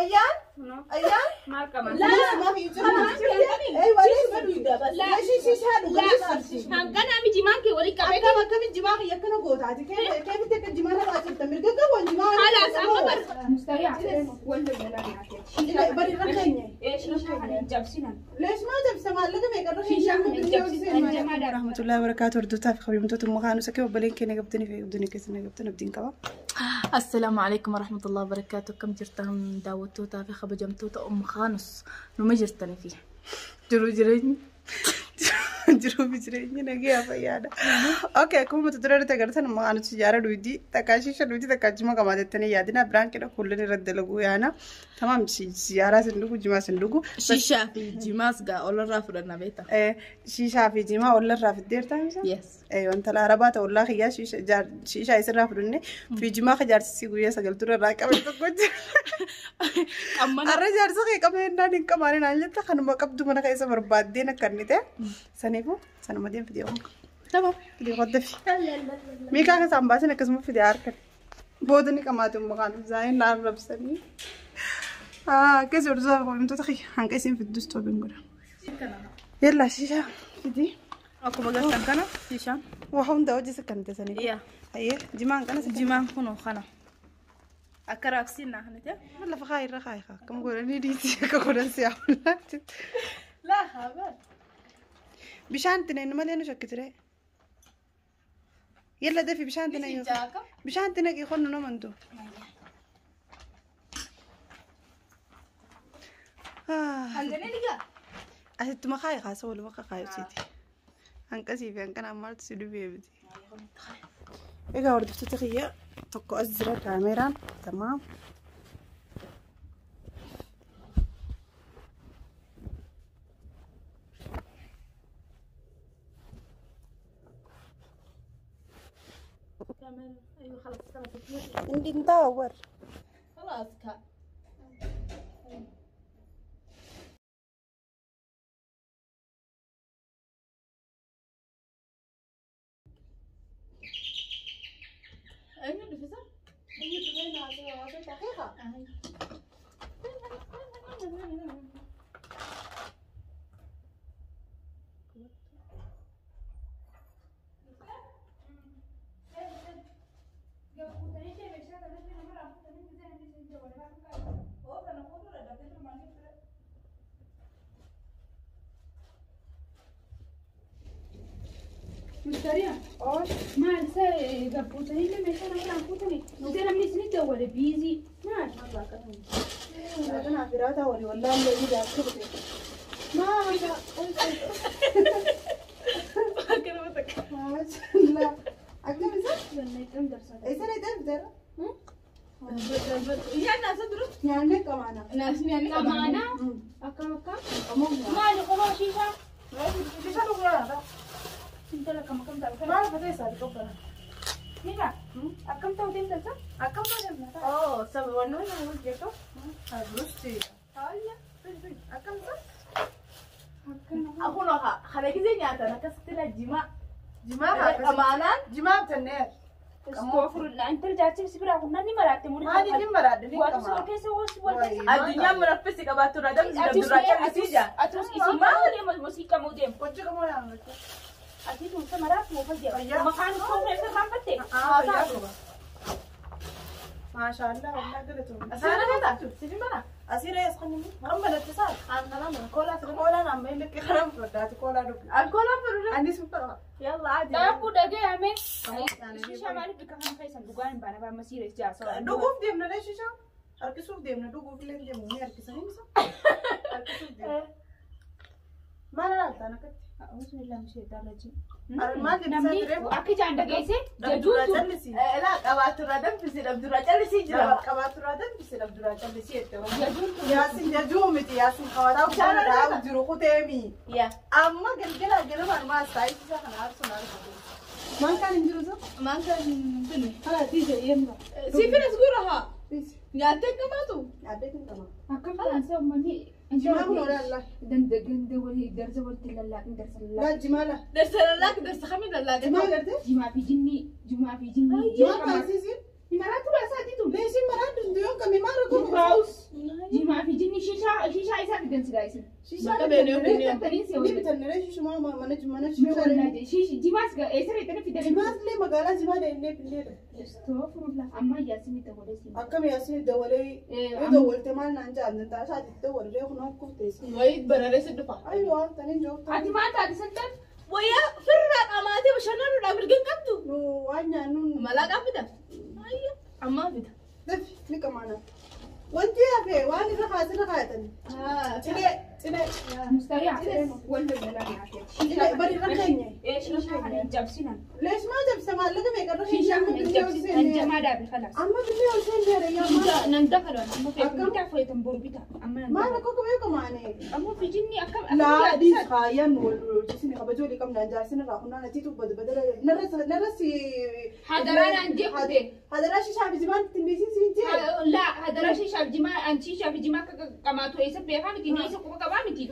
Ayyaan? Ayyaan? Maal qaban? Hangana mi jimaan kee walitti qabee Akkam jimaa kiyya akkana gootaati? Keefitti akka jimaa irraa jirta? Mirga qabu jimaa. Halaas amma bar. Mustariyaa wal lolaa nyaate. Bari irra keenya. Shishaa kana hin jabsinan. Leesh maa jabsa maallaqa meeqa irra Shishaa kana hin jabsinan. Jamaa dara. Rahmatullahi wabarakaatu hordoftoota fi kabajamtoota mukaan usakee obboleen keenya qabdanii fi qabdanii keessan qabdan abdiin qaba. السلام عليكم ورحمة الله وبركاته. كم جرتان داوتوتا في خبجمتوتا أم خانوس نما جرتني فيه جرو جرين Jiruu fi jireenya nagayaa fayyaadha. Okay, akkuma mata duree irratti agartan maqaan sijaara dhuydii takkaa shisha dhuydii takkaa jima qabaa jettanii yaadina biraan qidha kullin irratti dalaguu yaana. Tamaam sijaaraa sin dhugu jimaa sin dhugu. شيشة في جماس قا أولا رافض بيتا Shishaa fi jimaa ollarraa fiddeertaa misa? يس Wanta arabaa ta'u ollaa kiyyaa shishaa isirraa fudhanne fi jimaa jaarsisii guyyaa sagal dura irraa qabe tokko jira. أما Har'a jaarsa kee qabee naan hin qabaane naan jetta kanuma qabdu mana keessa barbaaddeen akka inni ta'e. Saniifuu sanuma deem fidee oolu. تمام Fidee qoddafi. Miikaa keessaan baasin akkasuma fidee harkan. Booda ni qamaate maqaan zaayeen naan rabsanii. Akkas hordofaa hordoftoota kiyya hanqa isin fiddus toobiin godha. Yallaa shishaa fidii. أكو بقى كان شيشة Waa hunda hojii sakkan ta'e يا Hayyee jimaan kana sakkan. جمان كنو خنا أكراكسينا هنتي Lafa kaayi irra kaayi kaa akkam godhanii dhiisii akka godhan si haawulaatti. لا خبر Bishaan tineen malee nu shakkitire. Yalla dafi bishaan tinee. Bishaan tinee qonnu namantu. عندنا لقى Asittuma kaayi kaasa wal bakka kaayusiiti. Hanqasii fi hanqana maaltu si dhibee miti. Egaa hordoftoota kiyya tokko as jira kaameraan tamaam. ايوه خلاص خلاص Inni hin taa'u warra. خلاص كا ايوه اللي في Mustariyaa. Maal isa gabbuutanii illee meeshaa nama fuutanii. Nuti namni isin dawwale biizii. Maal? Kanaaf hiraataa walii wallaallee ni jaarsa dhufe. Maasha. Maashaallah. Akkam isa? Isa ni deemteera? Nyaanni qamaana. Qamaana. Akkam akkam. Maali qofaa shishaa? Shisha dhuguudhaadha. Intala akkam akkam ta'u kana. Maal fatee isaati qophana? Mira, akkam ta'u deemtasa? Akkam ta'u deemta? اوه سبب ونونا وجهته Rusti. Akkam isa? اخونا خليك زي نياتا انا كستلا جماع Jimaa haa امانان Jimaa bitannee. Astaghfirullah. Intala jaarsi si biraa kunnaan ni maraatte murii. Maaliif hin maraadde ni Waatu si qamaa? wal keessa wal wal keessa. الدنيا مرفسي قباتو ردم Atus زدم درا atus isin maal deema musiiqaa muu deema. Hojii qamoo yaamatu. Ati tuuta maraatu moo fayyaa? Fayyaa. Maqaan koo keessa raanfatte. Fayyaa qaba. Maashaallah wallah galatoomne. Asirra as kan inni amma natti saa. Koolaan amma inni karaa fudhadhaati koolaa dhugu. Anis fudhadha. يلا عادي Daakuu dhaga'ame. Shishaa maaliif bika kana keessan dhugaa hin baane bara masiira jaasa. Dhuguuf deemna lee shishaa. Harkisuuf deemna dhuguuf illee deemna ni harkisanii misa. Harkisuuf deemna. Maal ilaaltaan akkatti? Maal jedhisaa Namni ture? akka ijaan dhageesse Dhabduraa jajuutu callisii. لا قباتو ردم في سيدم درا جلسي جرا Qabaaturraa danfise dhabduraa callisii jette. jajuutu. Yaasin jajuu miti yaasin qabataa uffata jiru kuteemi. يا Amma galgala ganamaan maas taa'isisaa kana aarsuun argatu. Maan kaan hin jiru sun? ما كان بني Haa tiisa yemma. سيفين اسقورها نياتك قباتو Yaaddee kun qaba. Akkam ta'an uummanni Jimaa kun olaanla. Ganda walii darsa walitti lallaaqni darsa Laa lallaaqni. jimaa laa. Darsa lallaaqni darsa kamiin lallaaqni? Jimaa gartee? Jimaa fi jinnii jimaa fi jinnii. Jimaa kaasisiin. Maraa tura isaatiitu. Leeshiin maraa dundiyoon kamii maal rakkoo Raawus. Jimaa fi jinnii shishaa isaa fidan silaa isin. Shishaa ni bitanne shishumaa mana mana shishaa. Jimaas eessa reettanii fidan. Jimaas illee magaalaa jimaa deemnee binneedha. Astaghfirullah. Amma yaasin dawalee siin. Akkam yaasin dawalee yoo dawalte maal naan jedhan danda'a isaati dawalee kun akkuma teesse. Wayii bararee si dhufa. Ayyoo taniin joofta. Ati maal taate santan? Wayyaa firraa qamaatee bashannanuudhaaf mirga hin qabdu. Nu waan nyaannuun. Malaqaa fida. Ayyo ammaa fida. Dafi ni qamaana. Wanti hafe waan irra kaasirra kaayatan. Cilee cilee. Mustariyaa wal lolaa nyaate. Cilee bari irra keenya. Shishaa kana hin cabsinan. Leesh maa jabsa maallaqa meeqa irra Shishaa kana hin cabsinan. Jamaa daabe kalaas. Amma binnee ol seen deere yaa Nan dakalan amma feetu bitaa feetan boru bitaa. Amma nan maal rakkoo qabee qamaane. Amma fijinni akkam Laa dhiis kaayyaan wal lolchisni kabajoo li qabnaan jaarsin irraa kunnaan atiitu badala narra si. Hadaraa naan jeequte. Hadaraa shishaa fi jimaan ittiin dhiisin siin jee. Laa hadaraa shishaa fi jimaa an shishaa fi jimaa akka qamaatu eessa beekaa miti ni eessa quba qabaa miti.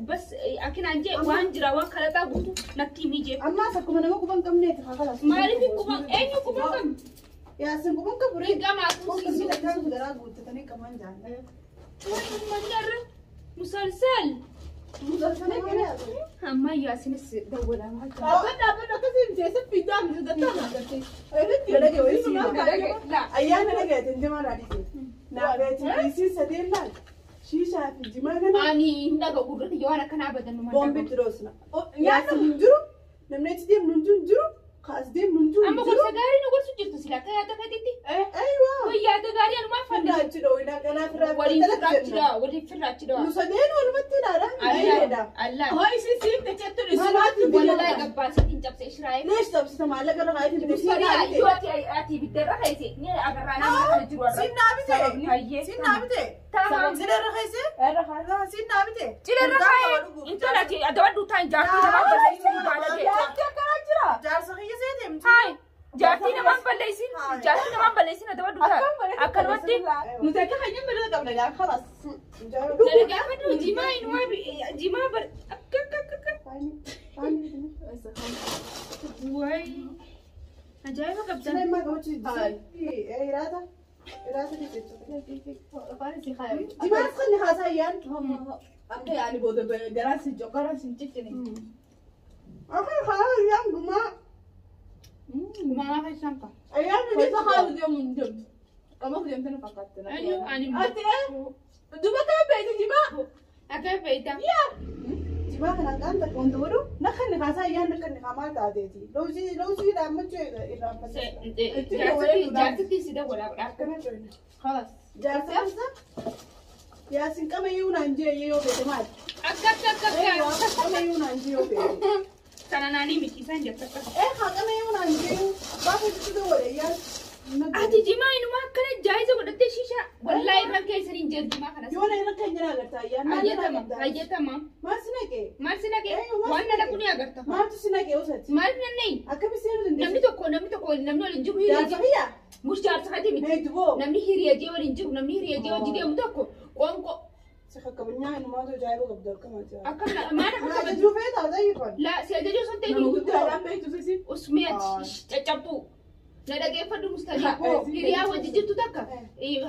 Bas akkinaan jee waan jira waan kalaxaa guutu natti himii jee. Ammaas akkuma nama quban qabneeti kakalaas. Maaliif quban eenyu quban qabdi? Yaasin quban qabu ree. Hin qamaatu Kun akkaan garaa guuttatanii qaban jaalladha. Mandarra musalsal. Musalsala kana yaadu. Amma yaasinis dawwalaa maal ta'a? Dhaabbadha dhaabbadha akkasii jeessa fiidaa miti dattaa naa gartee. Dhage wayii si Dhage laa. Ayyaana dhagayeetiin jimaa dhaadhise. Naabeetiin dhiisii sadeen laal. Shishaa fi jimaa kana Ani hin dhaga'u gurratti yoo waan akkanaa abadan nu boombitti dhoosna. Yaasin hin jiru. Namni achi deemnu hin jiru. Kaas deemnu hin jiru. Amma gorsa gaarii nu gorsu jirtu sila akka yaada keetitti. Aywa. Way yaada gaarii anumaa Firraa fanni. achi dhooyina kanaaf firraa Waliin firraachidha waliin firraachidha. Nu sadeen walumatti ilaala. Allah Allah. Hoo isin siif techettu Maal Wallahi gabbaasitiin cabsee Israa'el. Leesh tabsita maallaqa irra kaayetiin Mustariyaa yoo ati ati ibidda irra keesse ni agarraa nama kana jiru har'a. Siin naa bite. Hayyee. Siin naa bite. Tamam. Sila irra keesse. Siin naa bite. Cile irra kaa'e intala ati adabadhu taan jaartii namaa balleessin baala Jaartii akkanaa jira. Jaarsa kiyya seete miti. Haay jaartii namaa balleessin jaartii namaa balleessin adabadhu taan akkanumatti. Nuti akka hanyya mirga qabna gaa khalas. Nana gaafadhu jimaa inumaa jimaa bar akka akka akka akka. Waay ajaa'iba qabdan. Sila immaa qabachu Iraata. Iraata Afaan isii kaayu. Jimaas kan haasaa ayyaan. Akka yaani booda garaan si jokaraan si ciccini. Akka haa ayyaan gumaa. Gumaa keessan ka. Ayyaan Keessa haalu deemu hin deemtu. Qamaaf deemte na fakkaatti. Eenyu ani. Ati duba kana beektu jimaa. Akka fe'ita. Jimaa kanaan qaanta wanta godhu nakkanni haasaa ayyaan nakkanni hamaa taateeti. Loosii loosii dhaammachuu irraanfate. Jaartitti si dawwalaa godhaa. Akkana joina. Khalas. Jaarsa jaarsa. Yaasin qamayyuu naan jee yoo feete maali? Akka akka akka akka. Qamayyuu naan jee yoo feete. Sana naanii miti isaan jirtu akka. Ee haa qamayyuu naan jee gaafa itti dawwale ayyaan. Ati jimaa inumaa akkana jaayiza godhattee shishaa. Wallaahi irra keessan hin jiru jimaa kanas. Yoo na irra keenya na agarta ayyaan. Hayyatama hayyatama. Maal si naqee? Maal si naqee? Waan na dhaqu ni agarta. Maaltu si naqee usati? Maal nannee? Akkami seenuu dandeessu? Namni tokko namni tokko namni waliin jiru hiriya Jaarsa kiyya? Mush jaarsa kati miti. Mee duboo. Namni hiriya jee waliin jiru namni hiriya jee wajji deemu tokko qoonqoo Si kakkabinyaa inumaatu ajaa'iba qabdu akkamaati. akkam maal akka Na kabaju. ajajuu feetaa zayyifan. Laa si ajajuu sun ta'e Nama guddaadhaan beektu sisi. Usmee ati caccabtuu. Na dhageeffadhu mustariyaa. Hiriyaa wajji jirtu takka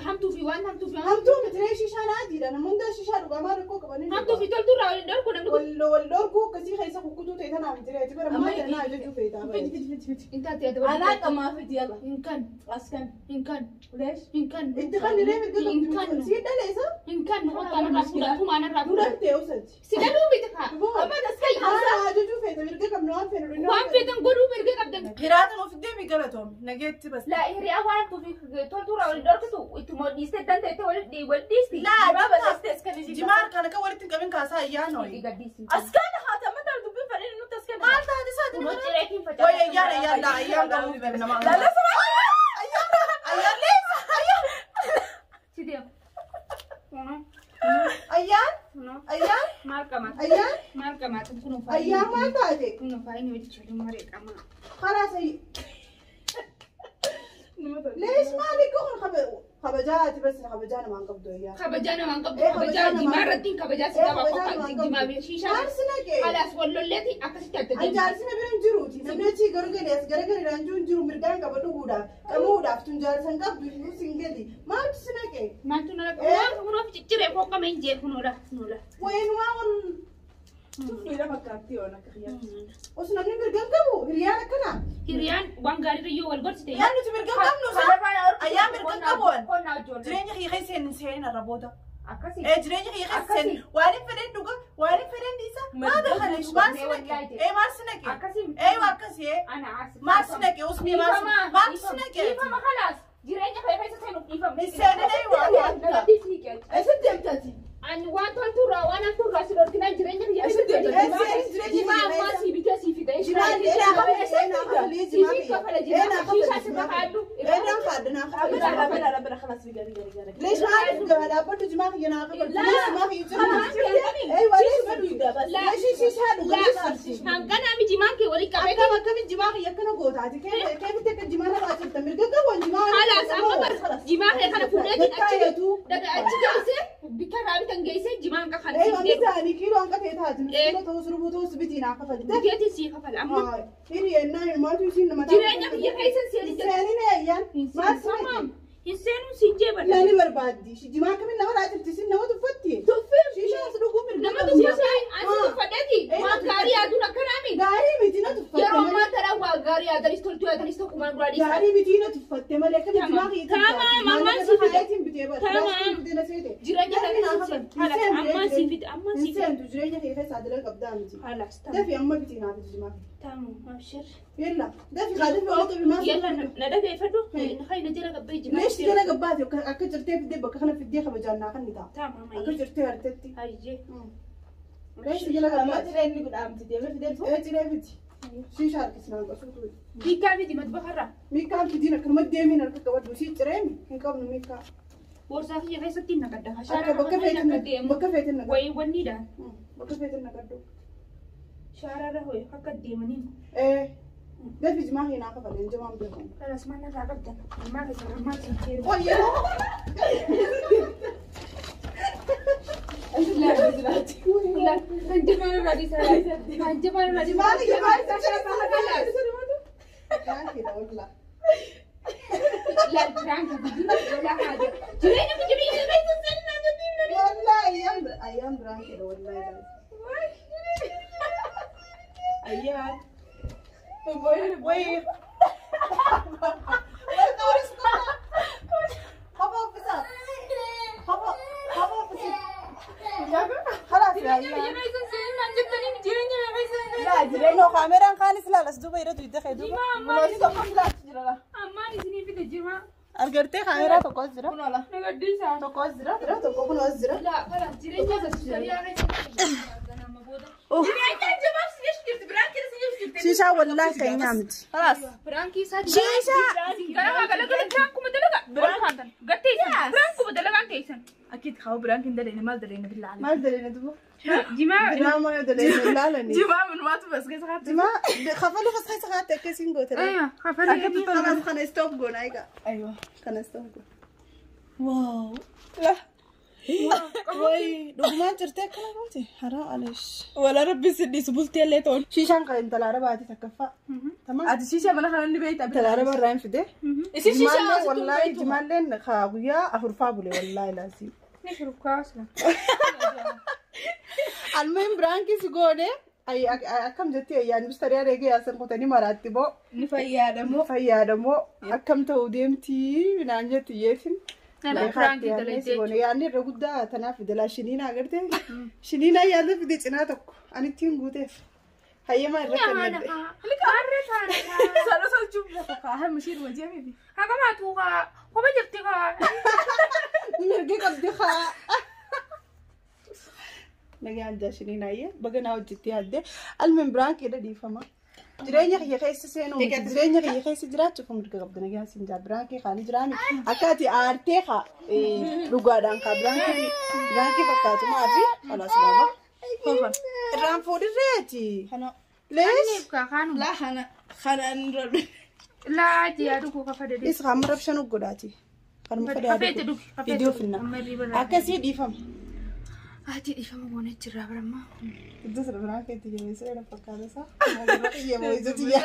hamtuu fi waan hamtuu fi Hamtuu miti ree shishaan adiidha. Namoonni hundaa shishaa dhugamaa rakkoo qabanii. hamtuu fi toltuu irraa waliin dhorku namni kun. Wal dhorkuu akkasii keessa kukkutuu ta'e tanaaf miti ree. Bara maal na ajajuu feetaa. Fiti fiti fiti fiti. Intaati adaba. Anaa qamaa fiti yalla. Hin kan Askan. hin kan Leesh. hin kan. Itti kan ree mirga Hin qabdu. kan. Si dhaleessa? Hin kan hottaan irraa fuudha tumaan irraa Nu fuudha. dhabdee usati. Si dhaluu miti kaa. Amma daskan Maal na ajajuu feeta mirga qabnu waan feenu. Waan feetan godhuu mirga qabdan. Hiraatan of deemi galatoom. Nageetti bas. Laa hiriyaa waan hamtuu fi toltuu irraa waliin dhorkitu ittuma dhiistee dandeette waliin dhiisti. Laa Jimaa balleessite askan ishii. Jimaa harkaan akka walitti hin qabin kaasaa ayyaan hoyi. Gaddiisi. Askan haata amma ta'a dubbiin fedhii nutti askan. Maal taate isaati? Kunoo cireetiin Way ayyaan ayyaan laa ayyaan qabuuf nama. Lalla sana. Ayyaan leessa ayyaan Si deemu. ayyaan ayyaan Maal qamaata? ayyaan Maal qamaata? Kunoo faayini. ayyaan maal taate? Kunoo faayini hojii maree qamaa. Khalaas ayyi. Leesh maalik kun Kabajaa ati bas kabajaa namaan qabdu ayyaa. Kabajaa namaan qabdu Eh, kabajaa kabajaa jimaa namaan irratti kabajaa si Eh, qaba kabajaa qofa namaan qabdu. jimaa fi shiishaa. Maal si naqee? Alaas wallolleeti akkasitti adda An deemti. jaarsi na bira hin jiruuti. Namni achii garagalee as garagalee jiru hin jiru mirgaan qaba dhuguudhaaf qamuudhaaf tun jaarsa hin qabdu iyyuu sin gadi. Maaltu si naqee? Maaltu na Eh. waan kunoof cicciree foqqame hin jee kunoodha kunoodha. Wayinumaa wal Dhiira fakkaatti yoon akka xiyyaatti. osoo namni mirga hin qabu hiriyaan akkanaa. Hiriyaan waan gaariirra yoo wal gorsite. Ayyaan nuti mirga hin qabnu Ayyaan mirga hin qabu waan. Qonnaa ijoollee. Jireenya kiyya keessa hin seenin irra booda. Akkasii. Ee jireenya kiyya keessa seenin waan hin fedhen dhuga waan hin fedhen dhiisa. Maal kana maal si naqe? Ee maal si naqe? Akkasii. Ee akkasii ee. Ana as. Maal si naqe? Usmii maal si maal si naqe? Dhiifama kalaas. Jireenya kee keessa seenuuf dhiifama. Hin seenin ee waa. Nagatti siiqee. Eessa deemtati? Ani waan tolturraa waan hamturraa si dhorkinaa jireenya biyya Eessa deemta? Jimaa ammaa sii bitee sii fida. Jimaa ee naa kafale ee naa kafale jimaa Sii kafale ee jimaa naa shiishaa kafale sirra kaaddu. ee naa kaaddu naa kafale. Bira bira bira خلاص بقى بقى بقى. ليش ما اعرف قاعد ابدو جماعه يا ناقل ليش ما في لا. ايوه ليش ليش ليش هذا ليش Hanqanaa mi jimaan kee waliin qabee akkam akkamiin jimaa kiyya akkana gootaati keefitti akka jimaa nama ajabta mirga qabu jimaa Kalaas amma bar jimaa kee kana fuudheetiin achi daga achi geessee bikka irraa bitan geessee jimaan akka kana ايوه sii deemu. مثلا كيلو انقطع تاج كيلو توس ربو توس بتينا قفل Biteetiin sii kafala amma هني انا ما توسين ما jireenya kiyya keessan seenin jira. سينين ايان ما سمعت Hin seenuun siin jee لا barra. ني بربادي شي جماعه كم نما راجل تسين نما تفتي Tuffee شيشه اسلوكو من nama tuffee ani tuffadheeti waan gaarii yaaduun akkanaami. gaarii miti na tuffatte Yeroo ammaa tana waan gaarii yaadanis toltuu yaadanis tokkumaan duraa dhiisaa. gaarii miti na tuffatte malee akkamitti Tamam. jimaa kiyya Tamam, ammaan si fide. Tamam. Jireenya Jireenya kana siin seenu. Halas ammaan sii fide ammaan sii fide. Seentu jireenya kee keessa adilee qabdaa miti. Halas tamam. Dafi amma bitii naa fidi jimaa. Tamam abshir. Yalla dafi qaadii fi olta bimaa. Yalla na dhageeffadhu. Hayna jala gabbee jimaa. Leesh jala gabbaate akka jirtee fiddee bakka kana fiddee kabajaan naa kan ni ta'a. Tamam Akka ayyee. jirtee hartetti. Ayyee. Leesh jala Amma gabbaate. jireenyi godhaamti deemee fideetu. Ee jiree fidi. Shiisha harkisnaan qasuutu. Hiikkaa miti madbakarraa. Miikaan fidiin akkanuma deemiin harka qabadhu sii cireemi hin qabnu miikaa. Boorsaa kiyya keessatti hin naqadda. Akka bakka feetin bakka feetin naqadhu. Wayii wanniidhaan. Bakka feetin naqadhu. Shaararra hoye akka deemaniin. Ee dafi jimaa kee naa kafaleen jimaan beekamu. Kalas maal irraa qabdan? Ammaa keessan ammaa siin jeeru. Oyyee. Kan jimaan irraa dhiisaa. Kan jimaan irraa dhiisaa. Jimaan jimaan isa Laal biraan kan walaa haaja. Jireenya kiyya biyya keessa seenaa jettiin. Wallahi ayyam biraan kedha wallahi. Ayyaan. Way. Hapa ofisa. Hapa hapa ofisa. خلاص يا Jireenya biyya keessa seenaa jettanii jireenya biyya keessa seenaa. Laa jireenya. No kaameraan kaanis ilaalas duuba irra tuyte kee duuba. Jimaa ammaan Mul'atu tokko filaatu jira la. ammaan isinii fide jimaa. Argartee kaameraa tokko as jira. Kun ola. Nagaddiisaa. Tokko as jira. Tokko kun as jira. Laa kalas jireenya sariyaa keessa nama booda. Jireenya jimaaf si jechu jirti biraan keessa si jechu jirti. Shishaa wallahi kan nyaamti. خلاص. Biraankii isaa Shishaa. Gara galagala biraankuma dalagaa. Biraan Gattee biraankuma dalagaan teessan. أكيد خاو برانك دلينا مال دلينا بالله عليك. Maal daleena duuba? Jimaa Jimaa moo yoo daleena ilaalani. جماعة من وقت بس كيس خاطر. Jimaa kafaluu fas keessa kaa'atte akkasiin goote. Kafalii. Kanaaf kana stop goona egaa. أيوه. Kana stop goona. واو. لا. Way dhugumaan jirtee akkana goote haraa aleesh. ولا ربي سدي سبولتي اللي تون. Shiishaan kan intala arabaati takkaffaa. Tamam. أنت شيشة من خلني بيت أبي. Intala arabaa irraa hin fide. إيش شيشة؟ Jimaallee wallaahi jimaalleen kaa guyyaa afurfaa bule wallaahi laasii. Ni shurufkaa asla. Almuhim biraankis goone akkam jettee ayyaan mistariyaa eegee yaasan kutanii maraatti boo. نفيا Fayyaadamoo akkam ta'uu deemtii naan jetti yeesin. Biraankii dalagdee. Yaadni irra guddaa tanaaf fide shiniinaa agartee shiniinaa yaadna fide cinaa tokko ani ittiin guuteef hayyamaa irra kan nadde. Harree taana. سألو سألو شوف أهم شيء الوجه بيبي. Hagamaatu kaa koba jirti kaa. Mirga qabdi haa. Nagaan jaa shiniinaa iyyee baganaa hojjettee yaadde almin biraan keedha dhiifama. Jireenya kiyya keessa seenuu miti jireenya kiyya keessa jiraachuuf mirga qabdi nagaan siin jaa biraan kee kaanii jiraani akka ati aartee haa dhugaadhaan kaa biraan kee fakkaatumaa fi khalaas baaba. Irraan fuudhirreeti. أنا Lees. Kaa kaanu. لا أنا خلنا نرد. Laa jiyaa dhuguu kafa dadee. Is qaama rabshan godhaati. Kanuma fedhe Hafeete dhugi. Hafeete Viidiyoo dhugi. finna. Amma irrii barraa. Akkasii dhiifama. Ati dhiifama goone jirraa barammaa. Iddoo sana biraa keetti jabeessee dha fakkaata isaa. Iyya ijatti iyya.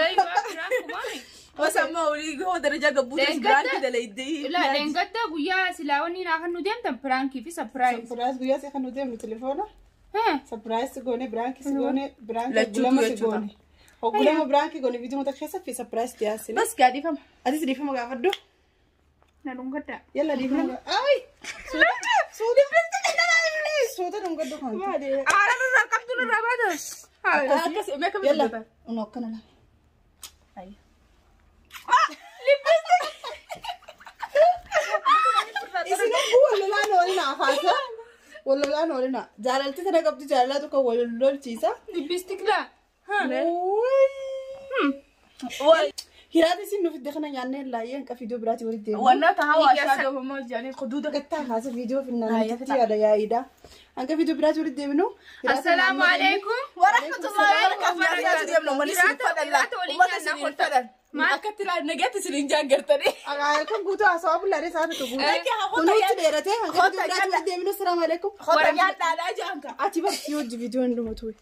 Osoo olii hoo darajaa gabbuutu biraanki dalaydee. La dheengadda guyyaa silaawanii naa kan nu deemtan piraankii fi sapiraayiz. Sapiraayis guyyaa si kan nu deemnu telefoona. Sapiraayis goone biraankis goone biraankii Lachuutu hoggulama si jechuudha. goone. Hoggulama biraankii goone viidiyoo mata keessa fi sapiraayis dhiyaasine. Bas gaa dhiifama. Atis dhiifama gaafadhu. Na dhungadda. Yalla dhiifama. Ay! Suuta suuta suuta dhungadhu kan. Aara nurraa qabdu nurraa baatas. Akkas mee kam Yalla. dubbatan? Unu akkana la. Isin hogguu wal lolaan oolinaa haasa. Wal lolaan oolinaa. Jaalalti sana qabdu jaalalaa tokko wal lolchiisa. Lippistik laa. Hiraati isin nuuf iddoo kana nyaannee laayyee hanqa viidiyoo biraatii walitti deemna. Wannaa tahaa waashaa gabamaa jedhanii quduuda. Gattaa haasa viidiyoo finnaan itti yaada yaa'iidha. Hanqa viidiyoo biraatii walitti deemnu. Assalaamu alaikum. Warahmatullahi wabarakatuh. Nyaatu deemna uummanni isin fadhan laa. Uummata isin fadhan. Akkatti laa nagaatti isin jaangartanii. Halkan guutuu haasawaa bullaadhee isaa tokko guutuu. Kunuutti dheeratee hanqa viidiyoo biraatii walitti deemnu. Assalaamu alaikum. Hoota nyaadhaadhaa jaanka. Ati bakki hojii viidiyoo hin dhumatu.